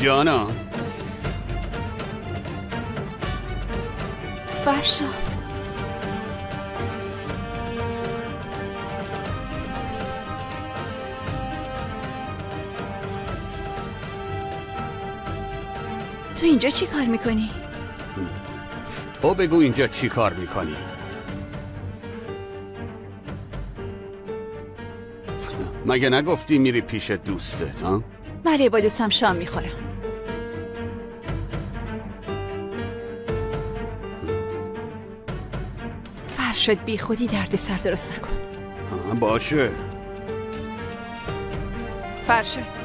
جانان. فرشاد، تو اینجا چی کار میکنی؟ تو بگو اینجا چی کار میکنی؟ مگه نگفتی میری پیش دوستت ها؟ بله، با دوستم شام میخورم. فرشاد بی خودی درد سر درست نکن. باشه. فرشاد.